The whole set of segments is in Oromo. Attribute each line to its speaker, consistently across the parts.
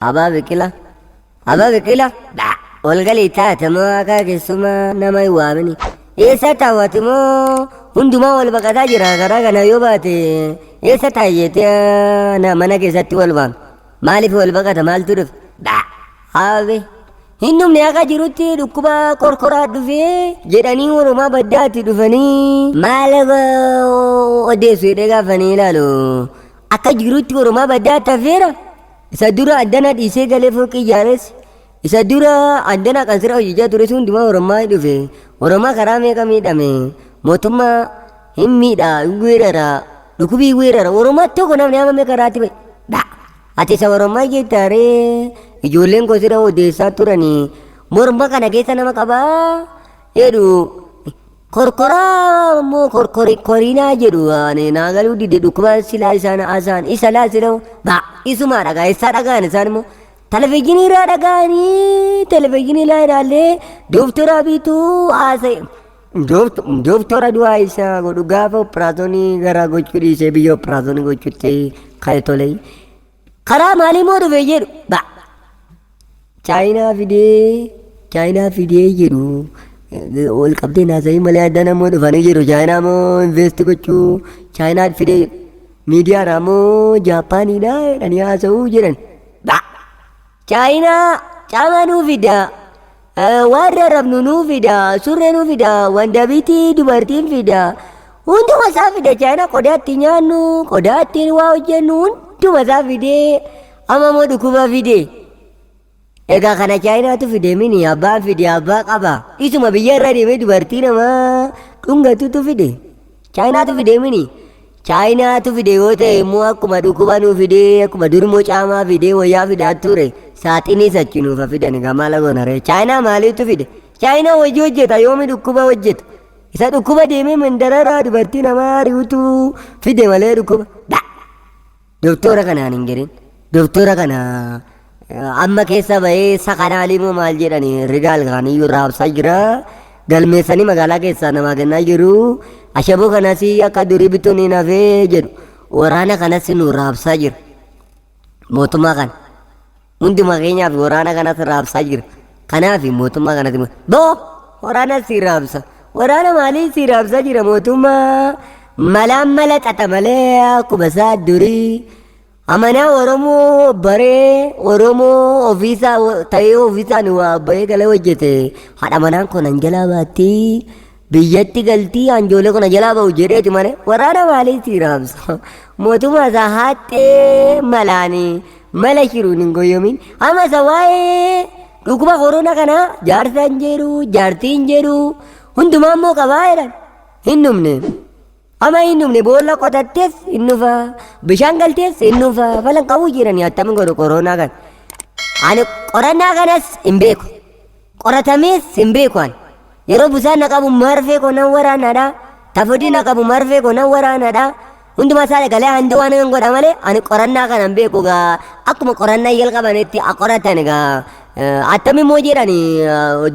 Speaker 1: Abaa Biqila. Abaa Biqila. Ol galii taate moo akka keessumaa nama hin waamini. Eessa taawwati moo hundumaa wal baqataa jira karaa kana yoo baate eessa taayyeetee na mana keessatti wal waame. Maaliif wal baqata maaltu dhufe? Aabe hin dhumne akka jirutti dhukkuba qorqoraa dhufee jedhanii oromaa baddaatti dhufanii maal odeessu jedhee gaafanii ilaalu. Akka jirutti oromaa baddaatti hafeera. Isa dura addana dhiisee galee fooqii ijaares. Isa dura addana kan sira hojjechaa ture sun hundumaa oromaa dhufe. Oromaa karaa meeqa miidhame? Mootummaa hin miidha, hin weerara, dhukkubii weerara. Oromaa tokko namni amma karaatti ba'e. Ati isa Oromaa jettaaree ijoolleen koo sira odeessaa turanii morma kana keessa nama qabaa jedhu korkoraa immoo korkori korinaa jedhu ani naa galuu dide dhukkuba silaa isaan haasa'an isa laa sila ba isumaa dhagaa eessaa dhagaan isaan immoo televezyiinii irraa dhagaanii televezyiinii irraa ilaallee dooktora bituu haasa'e. Dooktora du'aa isaa godhu gaafa operaasyoonii garaa gochuu dhiisee biyya operaasyoonii gochuutti ka'e tole. Karaa maalii moo dhufe jedhu ba. Chaayinaa fidee Chaayinaa fidee jedhu wal qabdee naasa'ii malee adda namoo dhufanii jiru. Chaayinaa moo invest gochuu Chaayinaa fidee miidiyaadhaa moo Jaappaaniidha jedhanii haasa'uu jedhan. Ba. Chaayinaa caamaa nuu fida. Waan rarrabnu nuu fida. Surree nuu fida. Wandabiitii dubartiin fida. Hunduma isaa fida Chaayinaa qodaa itti nyaannu qodaa ittiin waa hojjennu hunduma isaa fidee amma immoo dhukkuba fide. Egaa kana Chaayinaatu fide mini abbaan fide abbaa qaba. Isuma biyya irra deemee dubartii namaa dhungatutu fide. Chaayinaatu fide mini. Chaayinaatu fide yoo ta'e immoo akkuma dhukkuba nuu fidee akkuma durmoo caamaa fidee wayyaa fidaa ture saaxinii sachi nuuf fidan egaa maal goona ree. Chaayinaa maaliitu fide? Chaayinaa hojii hojjeta yoomi dhukkuba hojjeta? Isa dhukkuba deemee mandararraa dubartii namaa ari'utu fide malee dhukkuba. Doktora kanaan hin jedhin. Doktora kana amma keessa bahee sakanaalii moo maal jedhani rigaal kaaniyyuu raabsaa jira. Galmeessanii magaalaa keessaa namaa kennaa jiru. Ashaboo kanas akka durii bituun hin hafee jedhu. Waraana kanas nu raabsaa jira. Mootummaa kana. Hunduma keenyaaf waraana kanas raabsaa jira. Kanaaf mootummaa kanatti boo waraana si raabsa. Waraana maalii si raabsaa jira mootummaa malaan mala xaxa malee akkuma isaa durii amanaa Oromoo baree Oromoo ofiisaa ta'ee ofiisaan waa bahee galee hojjete haadha manaan kun an jalaa baattii biyyatti galtii anjoolee kun jalaa ba'u jedheeti malee waraana maalii si raabsa mootummaa isaa haxxee malaanii mala shiruun hin goyyomin amma isa waa'ee dhukkuba korona kana jaarsa hin jedhu jaartii hin jedhu hundumaa immoo qabaa jedhan hin dhumne amma hin dhumne boolla qotattees hin dhufa bishaan galtees hin dhufa falan qabu jirani attami godhu koronaa kana ani qorannaa kanas hin beeku qoratamees hin beeku ani yeroo busaan na qabu marfee koo nan waraanadha tafodii na qabu marfee koo nan waraanadha hundumaa isaa galee handi waan hin godha malee ani qorannaa kana hin beeku gaa akkuma qorannaa jalqabanitti a qoratan gaa attami immoo jedhani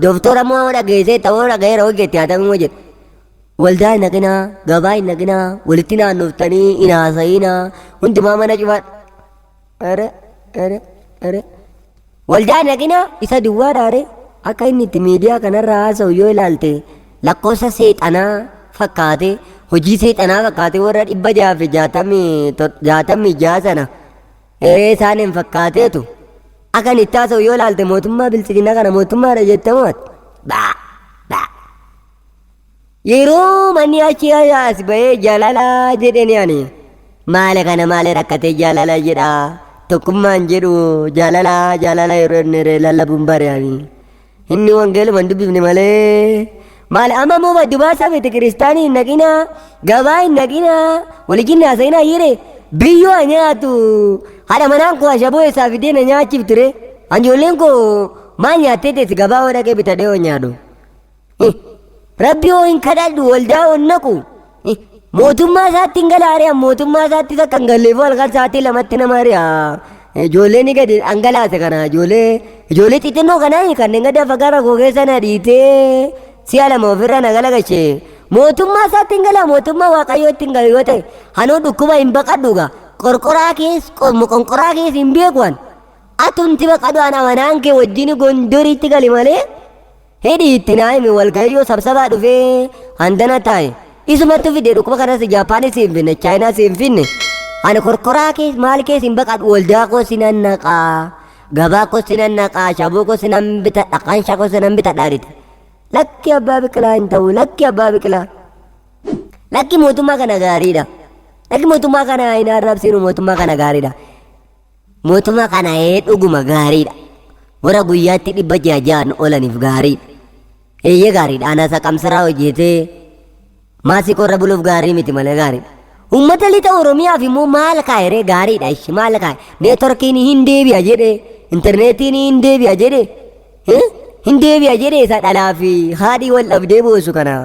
Speaker 1: doktora immoo dhageessee ta'uu dhagayeera hojjette attami immoo jedhu. Waldaa hin dhaqinaa gabaa hin dhaqinaa walitti naannoftanii hin haasa'inaa hundumaa mana cufaa. Ere ere ere. Waldaa hin dhaqinaa isa duwwaa dhaare akka inni itti miidiyaa kanarraa haasa'u yoo ilaalte lakkoofsa seexanaa fakkaatee hojii seexanaa fakkaatee warra 666 sana ee isaaniin fakkaateetu akka inni itti haasa'u yoo ilaalte mootummaa biltsiginaa kana mootummaadha jettamu ati. Baa baa. Yeroo manni achi as bahee jaalala jedheni ani maali kana maali rakkatee jaalala jedha tokkummaan jedhu jaalala jaalala yeroo inni lallabuun bare ani inni wangeeluma hin dubbifne malee maali amma immoo baddu baasa beete kiristaanii hin naqinaa gabaa hin naqinaa waliin haasa'inaa jedhe biyyoo haa nyaatu haadha manaan koo ashaboo eessaa fidee na nyaachiftu ree anjoolleen koo maal nyaattee teessi gabaa hoo dhaqee bitadhee hoo nyaadhu. Rabbi hoo hin kadhadhu waldaa hoo hin naqu. Mootummaa isaatti hin gala ari'a mootummaa isaatti akka hin galleefuu halkan sa'aatii lamatti nama ari'a. Ijoollee ni gadi dhangalaase kana ijoollee ijoollee xixinnoo kana kanneen gadi afagaara koo keessa na dhiitee si'a lama ofirra na galagashe. Mootummaa isaatti hin gala mootummaa waaqayyootti hin galu yoo ta'e hanuu dhukkuba hin baqadhu gaa qorqoraa kees qonqoraa kees hin beeku an. Atumti baqadhu ana manaan kee wajjin Gondoriitti gali malee hidhi itti naa himi walga'iyyoo sabsabaa dhufee handana taa'e. Isumatti fide dhukkuba kanas Jaappaanis hin finne, Chaayinaas hin finne. Ani korkoraa kees maal kees hin baqadhu, waldaa koo sinan naqaa, gabaa koo sinan naqaa, shaboo koo sinan bitadha, qanshaa koo sinan bitadha jedhe. Lakki abbaa biqilaa hin ta'u, lakki abbaa biqilaa. Lakki mootummaa kana gaariidha. Lakki mootummaa kana hin arrabsinu, mootummaa kana gaariidha. Mootummaa kana ee dhuguma gaariidha. Warra guyyaatti 600 oolaniif gaariidha. Eeyyee gaariidha. Ana isa qamsiraa hojjetee maasii qorra buluuf gaarii miti malee gaariidha. Uummata lixa Oromiyaaf immoo maal kaa'e gaariidha ishi maal kaa'e? Neetworkiin hin deebi'a jedhe, intarneetiin hin deebi'a jedhe, hin deebi'a jedhe isa dhalaa fi haadhii wal dhabdee boosu kana.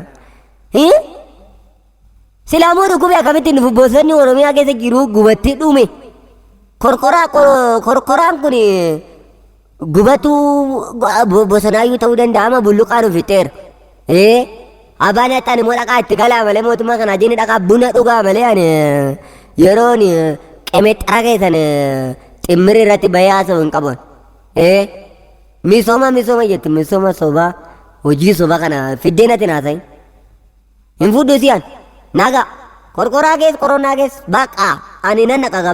Speaker 1: Silaamoo dhukkubni akkamittiin dhufu bosonni Oromiyaa keessa jiru gubattee dhume. Korkoraa korkoraan kun gubatuu bosonaayyuu ta'uu danda'a amma bulluqaa nu fixeera. Ee abbaan haxaan immoo dhaqaa itti galaa malee mootummaa kanaa jenni dhaqaa buna dhugaa malee ani yeroon qemexxara keessan ximmiri irratti bahee haasa'u hin qabu. Ee misooma misooma jetti, misooma sobaa, hojii sobaa kana fiddee natti naasa'in. Hin fudhu si'an. Naga. Korkoraa kees, koronaa kees, baqa. Ani nan naqa gabaa.